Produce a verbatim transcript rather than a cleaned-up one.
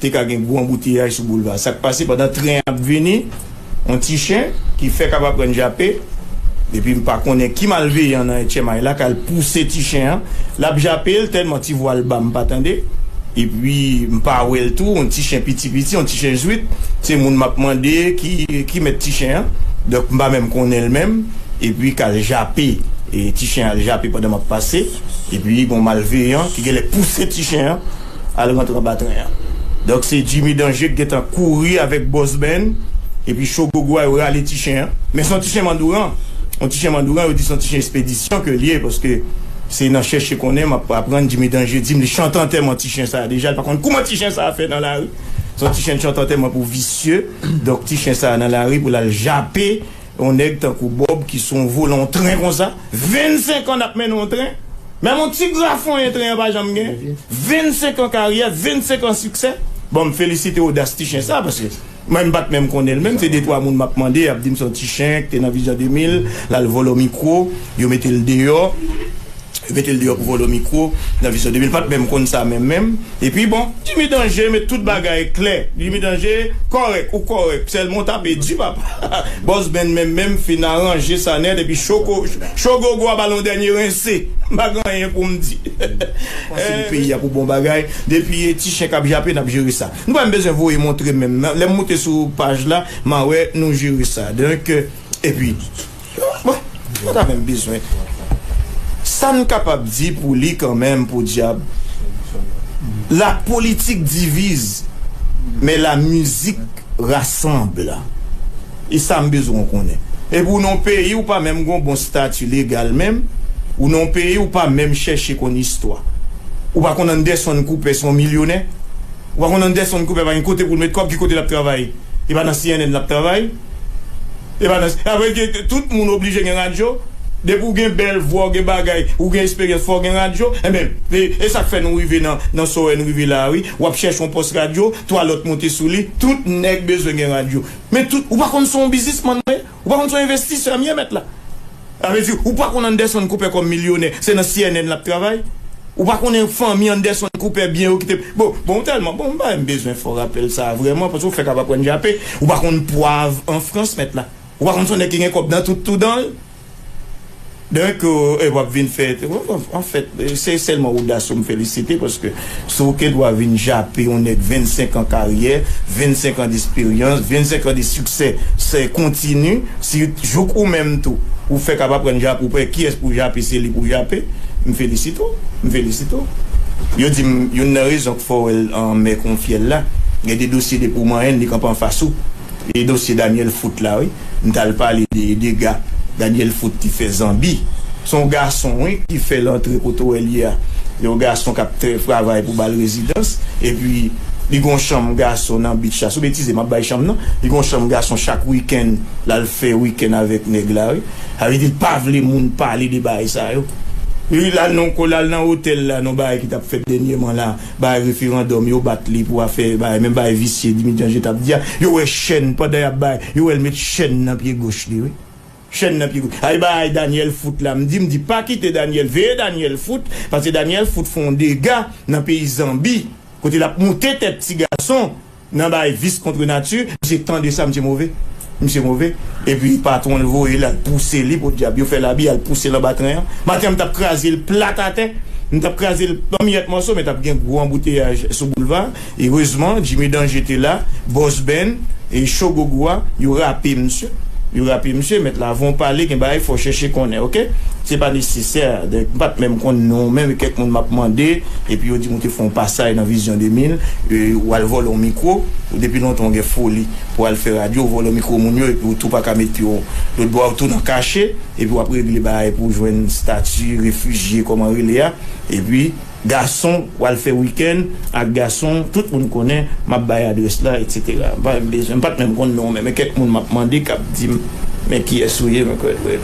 te ka gen gwo anbouteyaj sou boulva. Sa k pase pandan tren ap vini, yon ti chen ki fèk ap aprann jape, epi m pa konnen ki malveyan nan H M I la k al pouse ti chen an. L ap jape l tèlman ti vwa l ba m pa tande. Epi m pa wè l tou, yon ti chen piti piti, yon ti chen zwit. Se moun m ap mande ki, ki mèt ti chen an. Donk m pa menm konnen l menm. Epi k al jape. E ti chen al jape pandan m ap pase. Epi gon malveyan ki genlè pouse ti chen an al rantre anba tren an. Donk se Jimmy Danje ki gentan kouri avèk Boss Ben epi Cho Gogo a, yo rale ti chen an. Men se yon ti chen mandouran. Yon ti chen mandouran, yo di se yon ti chen espedisyon ke l ye, paske se nan chèche konnen m ap aprann Jimmy Danje di m li chante antèman ti chen sa a deja, li pa konn kouman ti chen sa a fè nan lari. Se yon ti chen chante antèman pou visye. Donk ti chen sa a nan lari pou l al jape yon nèg tankou Bob ki se yon volan yon tren konsa. Vennsenk an n ap mennen yon tren. Menm yon ti grafonyen tren an pa janm gen. Vennsenk an karyè, vennsenk an siksè. Bon, m felisite odas ti chen sa, paske mwen m pa t menm konnen l menm. Se de twa moun m ap mande, y ap di m se yon ti chen ki te nan Vizyon de mil, l al vòlò mikwo, yo mete l deyò. Yo mete l deyò pou vòlò mikwo nan Vizyon de mil. Pa t menm konn sa menm menm. Epi bon, Jimmy Danje met tout bagay klè. Jimmy Danje kòrèk, ou kòrèk. Sèlman w tape di, papa. Boss Ben menm menm fin aranje sa nèt, epi Cho Gogo a ba l yon dènye rense. M pa gen anyen pou m di. Panse pou peyi a pou bon bagay. Depi ti chen k ap jape, n ap jere sa. Nou pa menm bezwen voye montre menm. Lè m moute sou paj la, m a wè nou jere sa. Donk, epi, bon, nou pa menm bezwen. Sa n kapab di pou li kanmenm, podyab, la politique divise, mais la musique rassemble. E sa m bezwen w konnen. Epi w nan yon peyi ou pa menm gen yon bon stati legal menm, ou nan yon peyi ou pa menm chèche konn istwa. Ou pa konn Anderson Cooper se yon milyonè. Ou pa konn Anderson Cooper pa gen kote pou l met kòb, ki kote l ap travay? E pa nan C N N l ap travay? E pa nan, apre ke tout moun oblije gen radyo. Depi w gen bèl vwa, w gen bagay, ou gen esperyans, fò w gen radyo. Enben, e, e sa k fè nou rive nan, nan sa w wè n rive la a, wi. W ap chèche yon pòs radyo, twa lòt monte sou li, tout nèg bezwen gen radyo. Men tout, ou pa konn se yon biznismann m ye? Ou pa konn se yon envestisè m ye, mèt la? Sa vle di, ou pa konn Anderson Cooper kòm milyonè, se nan C N N l ap travay? Ou pa konnen fanmi Anderson Cooper byen yo ki te, bon, bon, tèlman, bon, m pa menm bezwen fè w rapèl sa a vrèman, paske w fèk ap aprann jape. Ou pa konn Pwav an Frans, mèt la? Ou pa konn se yon nèg ki gen kòb nan tout tou dan l? Donk, e, w ap vin fè, anfèt, se sèlman odas ou m felisite, paske si w gen dwa vin jape yon nèg vennsenk an karyè, vennsenk an desperyans, vennsenk an de siksè, se kontini, si jouk ou menm tou, ou fèk ap aprann jape, ou pa wè kiyès pou jape, se li pou jape, m felisite w, m felisite w. Yo di m, youn nan rezon k fè w wè l anmè kon fyèl la, gen de dosye depi w manyen l, li kanpe anfas ou. E dosye Daniel Foot la, wi. M t al pale de dega Daniel Foot te fè Zanbi. Se yon gason, wi, ki fè l antre kote w wè l ye a. Yon gason k ap trè-, travay pou ba l rezidans. Epi, li gon chanm gason nan beach la. Sou betize, m ap bay chanm nan. Li gon chanm gason chak wikenn, l al fè wikenn avèk nèg la, wi. Sa vle di, l pa vle moun pale de bagay sa yo. Wi, l al nan, l al nan otèl la, nan bagay ki t ap fèt dènyèman la. Bagay referandòm, yo bat li pou afè, bagay, menm bagay visye, Dimitri Ange t ap di a. Yo wè chèn, pandan y ap bay, yo wè l met chèn nan pye goch li, wi. Chèn nan pye goch. Ay, bagay Daniel Foot la, m di, m di, pa kite Daniel, veye Daniel Foot, paske Daniel Foot fè yon dega nan peyi Zanbi, kote l ap moute tèt ti gason nan bagay vis kont nati, misye tande sa, misye move. Misye move. Epi patwon l voye l al pouse li, podyab, yo fè l abi, al pouse l anba tren an. Maten an, m t ap kraze l plat atè. M t ap kraze l an miyèt mòso, men t ap gen gwo anbouteyaj sou boulva. Erezman, Jimmy Danje te la, Boss Ben, e Cho Gogo a, yo rape misye. Yo rape misye, mèt la, avan w pale, gen bagay fò w chèche konnen, oke? Se pa nesesè, donk, m pa t menm konn non w menm, e kèk moun m ap mande, epi yo di m ou te fè yon pasaj nan Vizyon de mil, e, w al vòlò yon mikwo, ou depi lontan w gen foli pou w al fè radyo, w vòlò mikwo moun yo, epi w tou pa ka met pye w lòtbò a, w tou nan kache, epi w ap regle bagay pou w jwenn stati refijye, kòman rele a, epi gason, w al fè wikenn ak gason, tout moun konnen, m ap bay adrès la, etsetera. M pa menm bezwen, m pa t menm konn non w menm, men kèk moun m ap mande k ap di m, men kiyès ou ye, men kwè, kwè.